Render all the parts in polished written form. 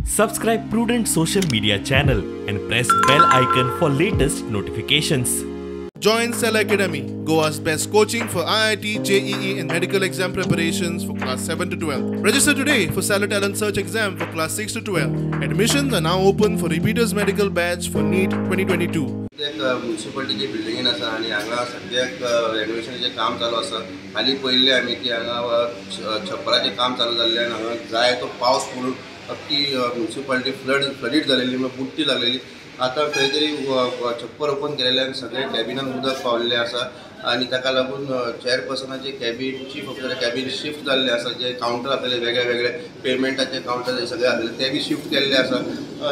Subscribe Prudent social media channel and press bell icon for latest notifications. Join Cell Academy, Goa's best coaching for IIT, JEE and medical exam preparations for class 7 to 12. Register today for Cellar Talent Search exam for class 6 to 12. Admissions are now open for repeaters medical batch for NEET 2022. एक म्युन्सिपाल्टीचे बिल्डिंगेन आसा आनी हांगा सद्याक रेनोवेशनाचें काम चालू आसा. हालीं पळयल्लें आमी की हांगा छप्पराचें काम चालू जाल्लें आनी हांगा जाय तो पावस पडून अख्खी म्युन्सिपाल्टी फ्लडीड जालेली, बुडटी लागलेली. आतां खंय तरी छप्पर ओपन केलेलें आनी सगळे कॅबिनान उदक पावल्लें आसा आनी ताका लागून चेअरपर्सनाचे कॅबीन, चीफ ऑफिसराचे कॅबीन शिफ्ट जाल्लें आसा. जे कावंटर आसलेले वेगळे वेगळे पेमेंटाचे कावंटर सगळे आसलेले ते बी शिफ्ट केल्ले आसा.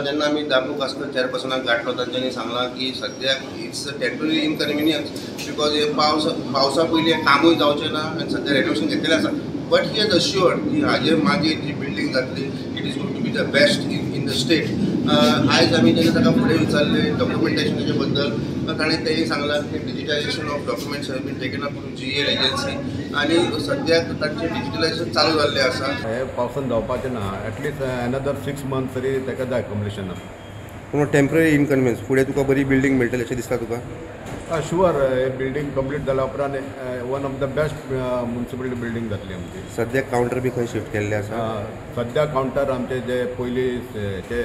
जेन्ना आमी दामू कास्कर चेअरपर्सनाक गांठलो तांच्यांनी सांगलां की सद्याक it's a temporary inconvenience because हे पावसा पयलीं हें कामूय जावचें ना आनी सद्या रेनोवेशन घेतलेलें आसा. बट he has assured की हाजे मागीर जी बिल्डींग जातली it is going to be the best in the state. आयज आमी जेन्ना ताका फुडें विचारलें डॉक्युमेंटेशनाचे बद्दल, ताणें तेंय सांगलां की digitisation of documents have been taken up to GL agency आनी सद्याक तांचें डिजिटलायजेशन चालू जाल्लें आसा. हे पावसान जावपाचें ना, एटलिस्ट एनदर 6 मंथ्स तरी ताका जाय कंप्लिशनाक. पूण टेम्पररी इनकन्विनियन्स, फुडें तुका बरी बिल्डींग मेळटली अशें दिसता तुका? शुअर, हे बिल्डींग कंप्लीट जाल्या उपरांत one of the best municipality building जातली आमची. सद्याक कावंटर बी खंय शिफ्ट केल्ले आसा? सद्या कावंटर आमचे जे पयलीं जे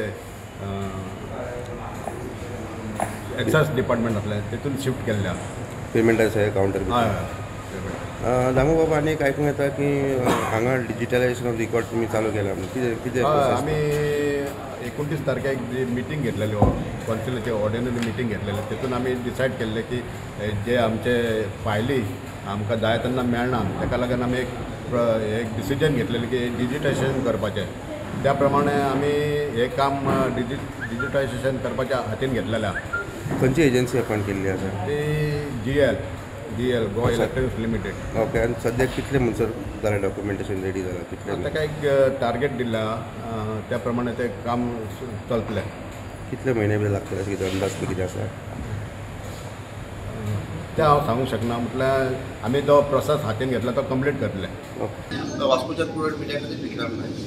एक्सायज डिपार्टमेंट आसलें तितून शिफ्ट केल्ले आसा. पेमेंटाचे सगळे कावंटर. हय. दामू बाबा, आनी एक आयकूंक येता की हांगा डिजिटलायजेशन ऑफ रिकॉर्ड तुमी चालू केला, कितें कितें? आमी 29 तारखेक जी मिटींग घेतलेली, कौन्सिलाची ऑर्डिनरी मिटींग घेतलेली, तितून आमी डिसायड केल्लें की जे आमचे फायली आमकां जाय तेन्ना मेळना, ताका लागून आमी एक डिसिजन घेतलेलें की डिजिटायजेशन करपाचें. त्या प्रमाणे आमी हें काम डिजिटायजेशन करपाच्या हातीन घेतलेलें आसा. खंयची एजन्सी अपॉयंट केल्ली आसा? ती GL Goa electronics limited. Okay, आनी सद्याक कितले म्हणसर जालें डॉक्युमेंटेशन रेडी जालां? कितले ताका एक टार्गेट दिला, त्या प्रमाणे तें काम चलतलें. कितले म्हयने बी लागतले अशें कितें अंदाज कितें आसा? तें हांव सांगूंक शकना, म्हटल्यार आमी जो प्रोसेस हातीन घेतला तो कंप्लीट करतले. ओके. वास्कोच्या प्रुडंट मिडिया खातीर विक्रम नायक.